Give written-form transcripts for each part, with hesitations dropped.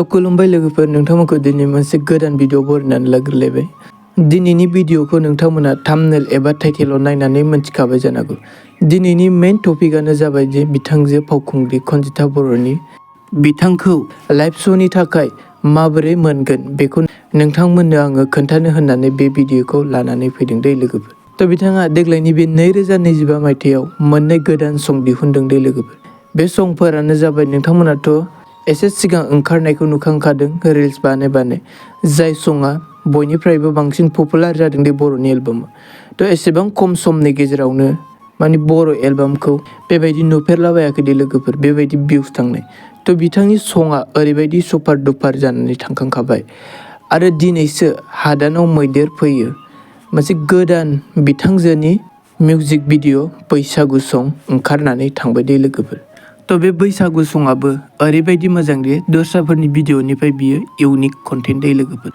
खुलुमबाय लोगोफोर, नोंथांमोनखौ दिनै मोनसे गोदान भिडिअ बरायनानै लाग्रोलायबाय। दिनैनि भिडिअखौ नोंथांमोना थाम्बनेल एबा टाइटेलाव नायनानै मोनथिखाबाय जानांगौ। दिनैनि मेइन टपिकआनो जाबाय जे बिथांजो फावखुंग्रि कनजिता बर'नि बिथांखौ लाइभ श'नि थाखाय माबोरै मोनगोन बेखौ नोंथांमोननो आङो खोन्थानो होननानै बे भिडिअखौ लानानै फैदों दै लोगोफोर। बिथाङा देग्लायनि बे 2025 मायथाइयाव मोननै गोदान सं दिहुनदों दै लोगोफोर। बे संफोरानो जाबाय, नोंथांमोनाथ' एसे सिगां ओंखारनायखौ नुखांखादों रिल्स बानाय जाय सङा बयनिफ्रायबो बांसिन पपुलार जादों दे बर'नि एलबामाव। एसेबां खम समनि गेजेरावनो बर' एलबामखौ बेबायदि नुफेरलाबायाखै दे लोगोफोर, बेबायदि भिउस थांनाय। बिथांनि सङा ओरैबायदि सुपार डुपार जानानै थांखांखाबाय। आरो दिनैसो हादानाव मैदेर फैयो मोनसे गोदान बिथांजोनि मिउजिक भिडिअ बैसागु सं ओंखारनानै थांबाय दे लोगोफोर। बे बैसागु सङाबो ओरैबायदि मोजां दे दस्राफोरनि भिडिअनिफ्राय बियो इउनिक कन्टेन्ट दै लोगोफोर।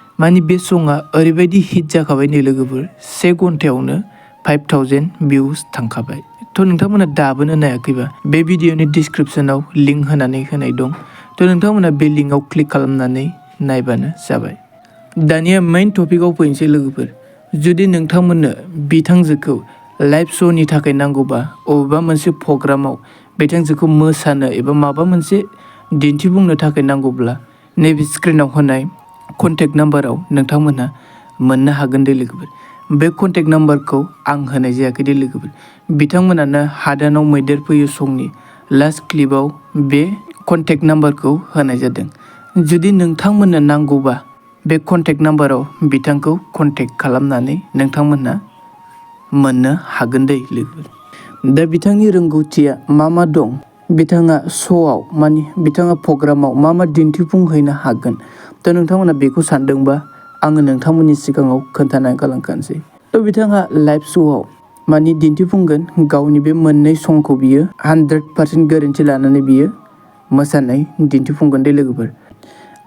बे सङा ओरैबायदि हिट जाखाबाय दै लोगोफोर, 1 घन्टायावनो 5000 भिउस थांखाबाय। नोंथांमोना दाबोनो नायाखैबा बे भिडिअनि डिसक्रिपसनाव लिंक होनानै होनाय दं। नोंथांमोना बे लिंकआव क्लिक खालामनानै नायबानो जाबाय। दानिया मेइन टपिकआव फैनोसै लोगोफोर। जुदि नोंथांमोननो बिथांजोखौ लाइभ श'नि थाखाय नांगौबा, अबेबा मोनसे प्रग्रामाव बिथांजोखौ मोसानो एबा माबा मोनसे दिन्थिफुंनो थाखाय नांगौब्ला, नैबे स्क्रिनाव होनाय कन्टेक्ट नाम्बाराव नोंथांमोनहा मोननो हागोन दे लोगोफोर। बे कन्टेक्ट नाम्बारखौ आं होनाय जायाखै दे लोगोफोर। बिथांमोनानो हादानाव मैदेर फैयो संनि लास्ट क्लिपाव बे कन्टेक्ट नाम्बारखौ होनाय जादों। जुदि नोंथांमोननो नांगौबा बे कन्टेक्ट नाम्बाराव बिथांखौ कन्टेक्ट खालामनानै नोंथांमोनहा मोननो हागोन दे लोगोफोर। बिथांनि रोंगौथिया मा दं, बिथाङा श'आव बिथाङा प्रग्रामाव मा दिन्थिफुंहैनो हागोन, नोंथांमोना बेखौ सानदोंबा आङो नोंथांमोननि सिगाङाव खोन्थानानै गालांखानोसै। बिथाङा लाइभ श'आव दिन्थिफुंगोन गावनि बे मोननै संखौ बियो 100% गोरोन्थि लानानै बियो मोसानाय दिन्थिफुंगोन दे लोगोफोर।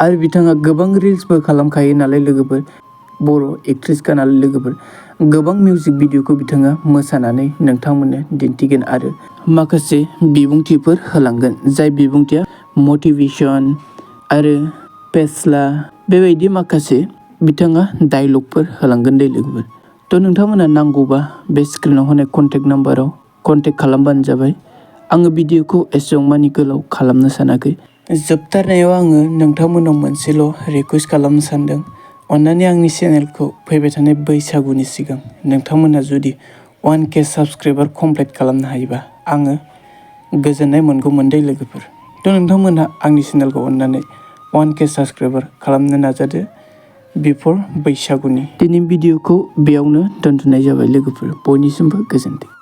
आरो बिथाङा गोबां रिल्सबो खालामखायो नालाय लोगोफोर, बर' एक्ट्रेसखा नालाय लोगोफोर। गोबां मिउजिक भिडिअखौ बिथाङा मोसानानै नोंथांमोननो दिन्थिगोन आरो माखासे बिबुंथिफोर होलांगोन, जाय बिबुंथिया मटिभेसन आरो फेस्ला बेबायदि माखासे बिथाङा डायलगफोर होलांगोन दे लोगोफोर। नोंथांमोना नांगौबा बे स्क्रिनाव होनाय कन्टेक्ट नाम्बाराव कन्टेक्ट खालामबानो जाबाय। आङो भिडिअखौ एसेबां गोलाव खालामनो सानाखै। जोबथारनायाव आङो नोंथांमोनाव मोनसेल' रिकुवेस्ट खालामनो सानदों। अन्नानै आंनि चेनेलखौ फैबाय थानाय बैसागुनि सिगां नोंथांमोना जुदि 1K साबस्क्राइबार कमप्लिट खालामनो हायोबा आङो गोजोननाय मोनगौमोन दे लोगोफोर। नोंथांमोनहा आंनि चेनेलखौ अन्नानै 1K साबस्क्राइबार खालामनो नाजादो बिफर बैसागुनि। दिनै भिडिअखौ बेयावनो दोनथ'नाय जाबाय लोगोफोर। बयनिसिमबो गोजोन्थों।